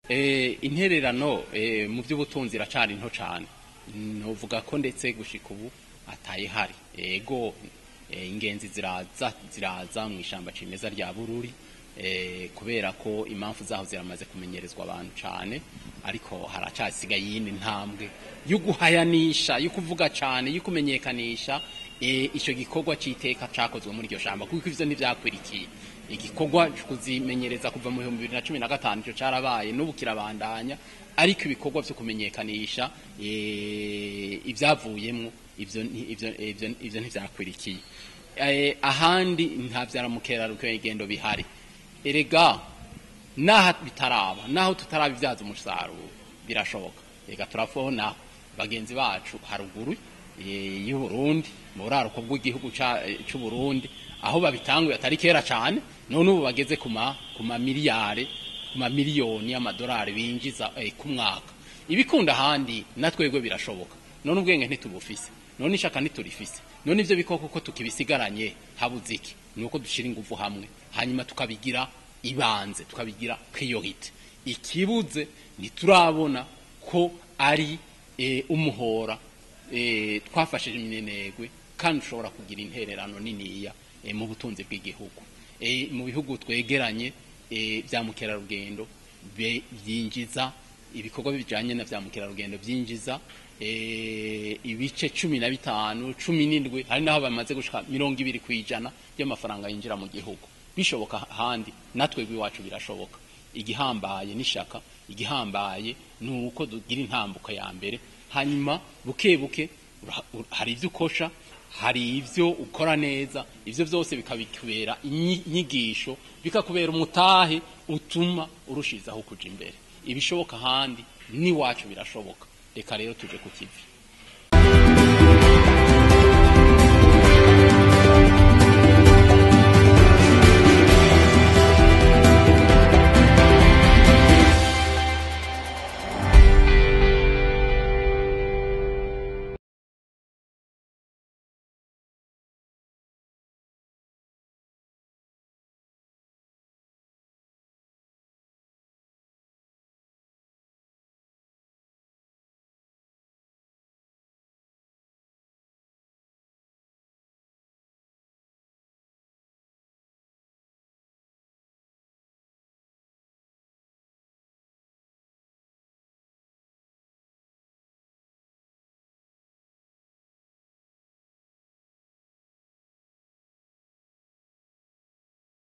Intererano mu by'ubutunzi iracari nto cane, novuga ko ndetse gushika ubu atayihari. Ego, ingenzi ziraza mu ishamba cimeza rya Bururi, kubera ko impamvu zaho ziramaze kumenyerezwa abantu cane, ariko haracasigaye iyindi ntambwe yo guhayanisha, yo kuvuga cane, yo kumenyekanisha ico gikorwa c'iteka cakozwe muri iryo shamba, kuko ivyo ntivyakwirikiye. Igikorwa co kuzimenyereza kuva mu 2015 ico carabaye, n'ubu kirabandanya, ariko ibikorwa vyo kumenyekanisha ivyavuyemwo ivyo ntivyakwirikiye. Ahandi nta vya mukerarugendo bihari. Erega naho bitaraba, naho tutarabibyaza umusaruro, birashoboka. Reka turafona bagenzi bacu haruguru y'u Burundi, mu buraruko bw'igihugu c'u Burundi, aho babitanguye atari kera cane, none ubu bageze ku ma miliyari, ku ma miliyoni y'amadolari binjiza ku mwaka. Ibikunda ahandi natwebwe birashoboka. None ubwenge ntitubufise? None ishaka ntiturifise? None ivyo bikoko ko tukibisigaranye, habuze iki? Nuko dushira ingufu hamwe, hanyuma tukabigira ibanze, tukabigira priorité. Ikibuze, ntiturabona ko ari umuhora twafashije iminenegwe kandi ushobora kugira intererano niniya mu butunzi bw'igihugu. Mu bihugu twegeranye, vya mukerarugendo byinjiza, ibikorwa bijanye na vya mukerarugendo byinjiza ibice 15, 17, hari naho bamaze gushika 20% y'amafaranga yinjira mu gihugu. Bishoboka ahandi, natwe iwacu birashoboka. Igihambaye n'ishaka, igihambaye ni uko dugira intambuko ya mbere, hanyuma buke buke hari ibyo ukosha, hari ibyo ukora neza, ibyo byose bikabikubera inyigisho, bikakubera umutahe utuma urushizaho kuja imbere. Ibishoboka ahandi n'iwacu birashoboka. Reka rero tuje ku kivi.